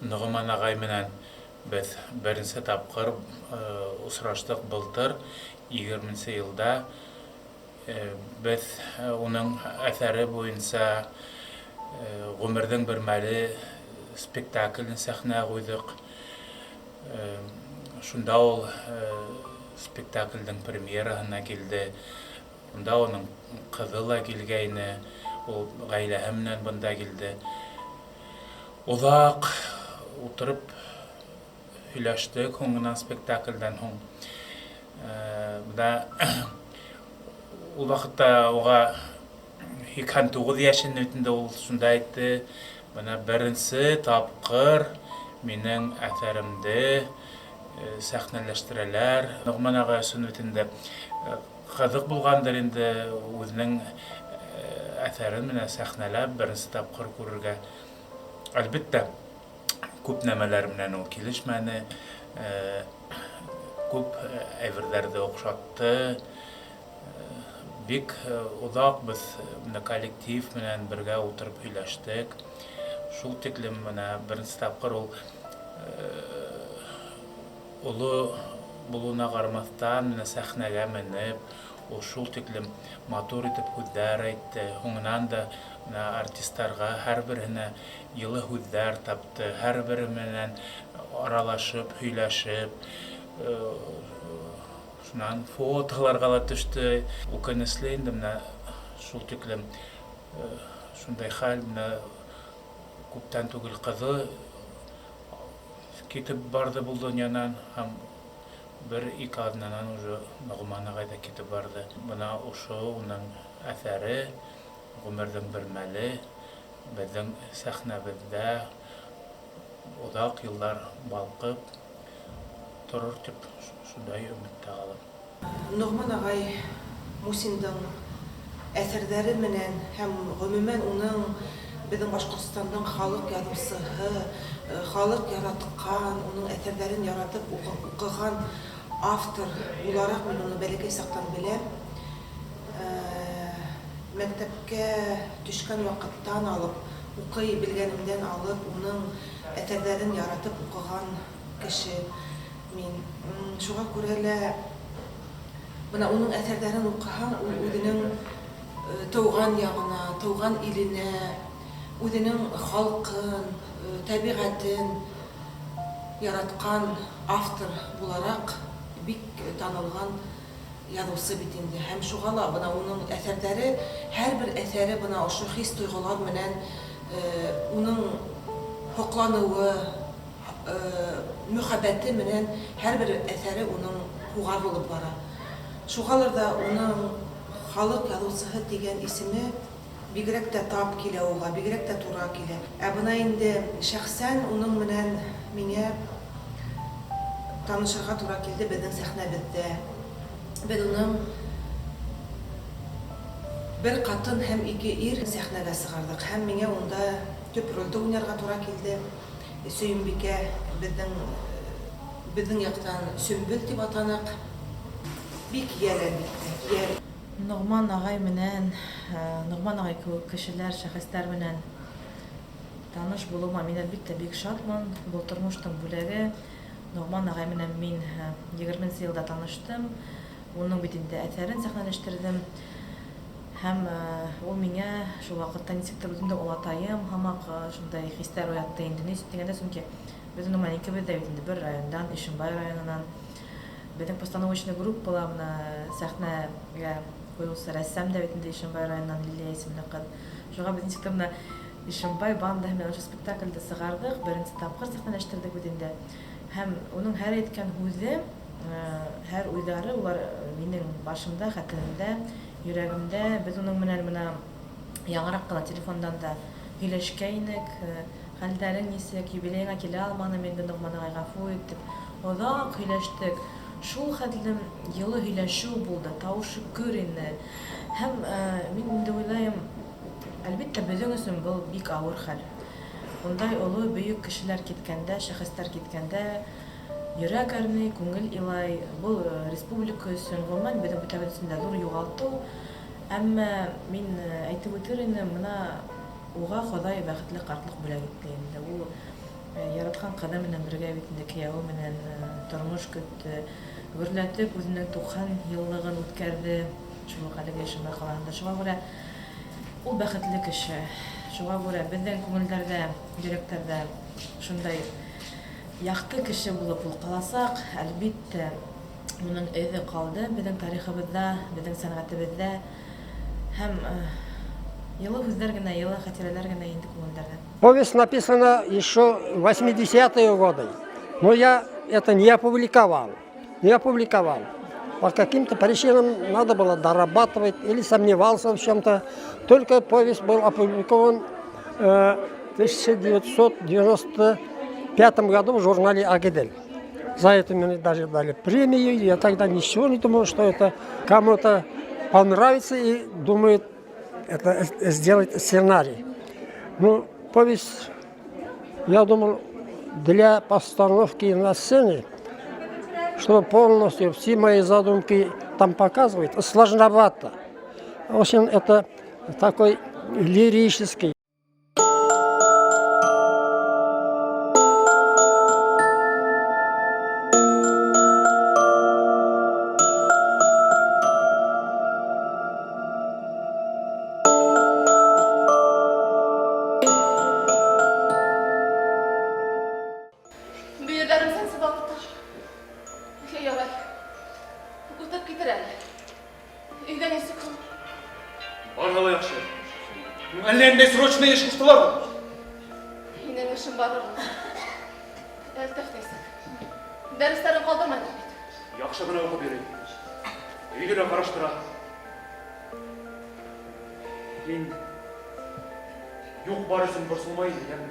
Ноғоман ағай менән беҙ беренсе тапҡыр осраштыҡ былтыр, 20-нсе йылда. Беҙ уның әҫәре буйынса «Ғүмерҙең бер мәле» спектаклен сәхнәгә ҡуйҙыҡ. Шунда ул спектаклдең премьераһына килде. Унда уның ҡыҙы ла килгәйне, ул ғаиләһе менән бында килде. Оҙаҡ ултырып һөйләштек һуңынан, спектаклдән һуң. Бына ул ваҡытта уға 89 йәш ине бит инде, ул шунда әйтте: «Бына беренсе тапҡыр минең әҫәремде сәхнәләштерәләр». Ноғман ағай өсөн бит инде ҡыҙыҡ булғандыр инде үҙенең әҫәрен менә сәхнәләп беренсе тапҡыр күрергә. Әлбиттә, күп нәмәләр менән ул килешмәне, күп әйберҙәрҙе оҡшатты. Бик оҙаҡ беҙ менә коллектив менән бергә ултырып һөйләштек. Шул тиклем менә беренсе тапҡыр ул, оло булыуына ҡарамаҫтан, менә сәхнәгә менеп, ул шул тиклем матур итеп һүҙҙәр әйтте. Һуңынан да менә артистарға һәр береһенә йылы һүҙҙәр тапты, һәр бере менән аралашып, һөйләшеп, шунан фотоларға ла төштө. Үкенесле инде менә шул тиклем шундай хәл, менә күптән түгел ҡыҙы китеп барҙы был донъянан, һәм бер-ике аҙнанан уже Ноғман ағай ҙа китеп барҙы. Бына ошо уның әҫәре «Ғүмерҙең бер мәле» беҙҙең сәхнәбеҙҙә оҙаҡ йылдар балҡып торор тип шундай өмөттә ҡалам. Ноғман ағай Мусиндың әҫәрҙәре менән һәм ғөмүмән уның беҙҙең Башҡортостандың халыҡ яҙыусыһы, халыҡ яратҡан, уның әҫәрҙәрен яратып уҡыған автор булараҡ мин уны бәләкәй саҡтан беләм. Мәктәпкә төшкән ваҡыттан алып, уҡый белгәнемдән алып, уның әҫәрҙәрен яратып уҡыған кеше мин. Шуға күрә лә бына уның әҫәрҙәрен уҡыһаң, ул үҙенең тыуған яғына, тыуған иленә, үҙенең халҡын, тәбиғәтен яратҡан автор булараҡ бик танылған яҙыусы бит инде. Һәм шуға ла бына уның әҫәрҙәре, һәр бер әҫәре бына ошо хис-тойғолар менән, уның һоҡланыуы, мөхәббәте менән һәр бер әҫәре уның һуғарылып бара. Шуғалыр ҙа уның халыҡ яҙыусыһы тигән исеме бигерәк тә тап килә уға, бигерәк тә тура килә. Ә бына инде шәхсән уның менән миңә танышырға тура килде беҙҙең сәхнәбеҙҙә. Беҙ уның «Бер ҡатын һәм ике ир» сәхнәгә сығарҙыҡ, һәм миңә унда төп ролде уйнарға тура килде. Сөйөнбикә, беҙҙең яҡтан Сөмбөл тип атаныҡ. Бик йәл, әлбиттә, йәл. Ноғман ағай менән, Ноғман ағай кеүек кешеләр, шәхестәр менән таныш булыуыма мин, әлбиттә, бик шатмын. Был тормоштоң бүләге. Ноғман ағай менән мин 20-нсе йылда таныштым. Уның бит инде әҫәрен сәхнәләштерҙем. Һәм ул миңә шул ваҡытта нисектер үҙемдең олатайым һымаҡ шундай хистәр уятты инде. Ни өсөн тигәндә, сөнки беҙ уның менән икебеҙ ҙә бит инде бер райондан, Ишембай районынан. Беҙҙең постановочный группала бына сәхнәгә ҡуйыусы рәссам да бит инде Ишембай районынан, Лилия исемле ҡыҙ. Шуға беҙ нисектер бына Ишембай бандаһы менән ошо спектаклде сығарҙыҡ, беренсе тапҡыр сәхнәләштерҙек бит инде. Һәм уның һәр әйткән һүҙе, һәр уйҙары улар минең башымда, хәтеремдә, йөрәгемдә. Беҙ уның менән бына яңыраҡ ҡына телефондан да һөйләшкәйнек. Хәлдәрең нисек, юбилейыңа килә алманым инде, Ноғман ағай, ғәфү ит, тип. Оҙаҡ һөйләштек. Шул хәтлем йылы һөйләшеү булды, тауышы көр ине. Һәм мин инде уйлайым, әлбиттә, беҙҙең өсөн был бик ауыр хәл. Ундай оло, бөйөк кешеләр киткәндә, шәхестәр киткәндә йөрәк әрней, күңел илай. Был республика өсөн, ғөмүмән, беҙҙең бөтәбеҙ өсөн дә ҙур юғалтыу. Әммә мин әйтеп үтер инем, бына уға Хоҙай бәхетле ҡартлыҡ бүләк итте инде. Ул Яратҡан ҡыҙы менән бергә бит инде кейәүе менән тормош көттө. Гөрләтеп үҙенең 90 йыллығын үткәрҙе. Шул уҡ әлеге Ишембай ҡалаһында. Шуға күрә ул бәхетле кеше. Шуға күрә беҙҙең күңелдәрҙә, йөрәктәрҙә шундай яҡты кеше булып ул ҡаласаҡ. Әлбиттә, уның эҙе ҡалды беҙҙең тарихыбыҙҙа, беҙҙең сәнғәтебеҙҙә. Һәм йылы һүҙҙәр генә, йылы хәтирәләр генә инде күңелдәрҙә. Повесть написана еще в 80-е годы, но я это не опубликовал. Не опубликовал. По каким-то причинам надо было дорабатывать или сомневался в чем-то. Только повесть был опубликован в 1995 году в журнале «Агидель». За это мне даже дали премию. Я тогда ничего не думал, что это кому-то понравится и думает это сделать сценарий. Ну, повесть, я думал, для постановки на сцене, чтобы полностью все мои задумки там показывать, сложновато. В общем, это такой лирический. Бөйөрҙәрем сәнсеп ауырта. Ярай. Үтеп китер әле. Өйҙә нисек һуң? Барыһы ла яҡшы. Әллә ниндәй срочный эш ҡуштылар. Һинең эшең бар улым. Әлтәф нисек? Дәрестәрен ҡалдырмайҙыр бит. Яҡшы ғына уҡып йөрөй. Өйҙө лә ҡараштыра. Мин юҡ бар өсөн борсолмай инем.